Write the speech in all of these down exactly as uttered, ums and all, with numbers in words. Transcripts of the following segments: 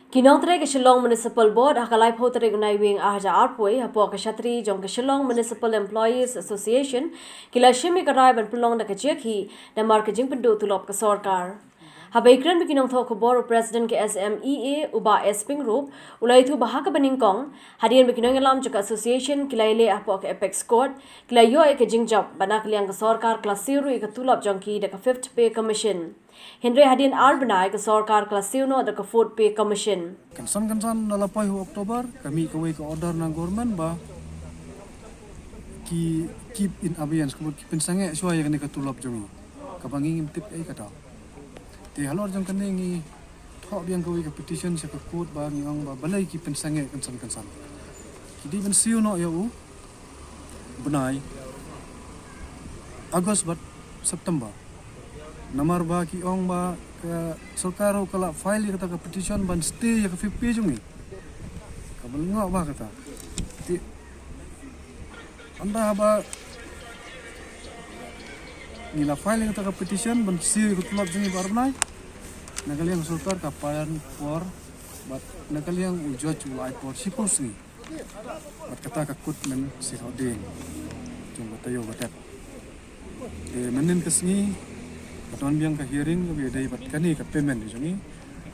Ki nongtrei ka Shillong Municipal Board ha ka laiphew tarik u Naiwieng ar hajar arphew hapoh ka shatri jong ka Shillong Municipal Employees Association ki la shim ïa ka rai ban pynlong da ka jingïakhih namar ka jingpynduh tulop ka sorkar. Haba ïakren bad ki nongthoh khubor u President ka S M E A u Bah S Pyngrope u la ïathuh ba ha kaba nyngkong hadien ba ki nongïalam jong ka association ki la ïaleh hapoh ka Apex Court ki la ïoh ïa ka jingjop ba na ka liang ka sorkar ka la siew ruh ïa ka tulop jong ki da ka Fifth Pay Commission. Hynrei hadien ar bnai ka sorkar ka la siew noh da ka Fourth Pay Commission. Kynsan kynsan da la poi ha October ka mih kawei ka order na government ba ki keep in abeyance, ka mut ki pynsangeh shuwa ïa kane ka tulop jong ngi kaba ngi ngim tip ei ka daw. Te halor jong kane ngi thoh biang kawei ka petition sha ka court ba ngi ong ba balei ki pynsangeh kynsan kynsan. Ki dei ban siew noh ïa u bnai August bad September. Namar ba ki ong ba ka sorkar ruh ka la file ïa kata ka petition ban stay ïa ka Fifth Pay jong ngi. Kaba lyngngoh ba kata. Te ynda haba ngi la file ïa kata ka petition ban siew ïa ka tulop jong ngi baroh bnai, na ka liang sorkar ka pan por bad na ka liang u judge u la ai por shiphew sngi. Bad kata ka kut mynsiem hadien jong ka taïew ba dep. Te mynhynnin ka sngi ka don biang ka hearing kaba ïadei bad kane ka payment jong ngi.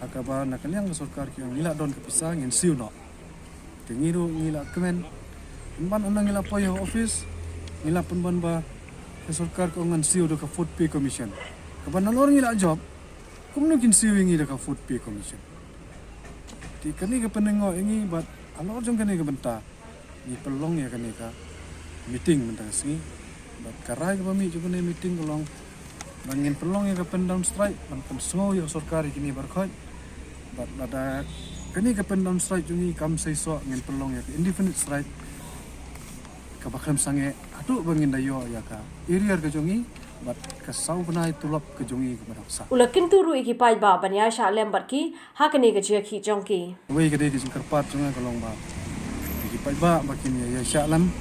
Ha kaba na ka liang ka sorkar ki ong ngi la don ka pisa, ngin siew noh. Te ngi ruh ngi la kmen pynban, ynda ngi la poi ha office ngi la pynban ba ka sorkar ka ong ngan siew da ka Fourth Pay Commission. Kaba nalor ngi la jop, kumno kin siew ïa ngi da ka Fourth Pay Commission? Te kane ka pynlyngngoh ïa ngi bad halor jong kane ka bynta ngi pynlong ïa kane ka meeting mynta ka sngi. Bad ka rai kaba mih jong kane meeting ka long ba ngin pynlong ïa ka pin down strike ban pynsngew ïa ka sorkar ïa kine baroh khoit. Bad lada kane ka pin down strike jong ngi kam seisoh, ngin pynlong ïa ka indefinite strike kaba khlem sangeh haduh ba ngin da ïoh ïa ka arrear ka jong ngi bad ka saw bnai tulop ka jong ngi kaba dang sah. U la kyntu ruh ïa ki paidbah ban ïaishah lem bad ki ha kane ka jingïakhih jong ki. Kawei ka dei ka jingkyrpad jong nga ka long ba ki paidbah ba kin ïa, ïaishah lem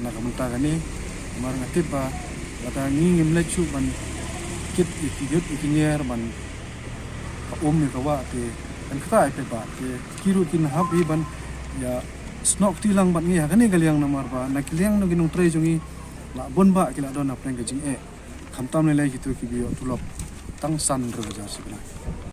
na ka bynta kane. Namar nga tip ba lada ngi ngim leit shuh ban kit ïa ki ïud ïa ki nyiar ban ka um ïa ka wah, te kan kata ïa paidbah, te ki ruh kin hap hi ban ïa snoh kti lang bad ngi ha kane ka liang namar ba na ka liang jong ki nongtrei jong ngi la bun bah ki la don hapdeng ka jingeh. Khamtam lei kito kiba ïoh tulop tang san hynriew hajar shi bnai.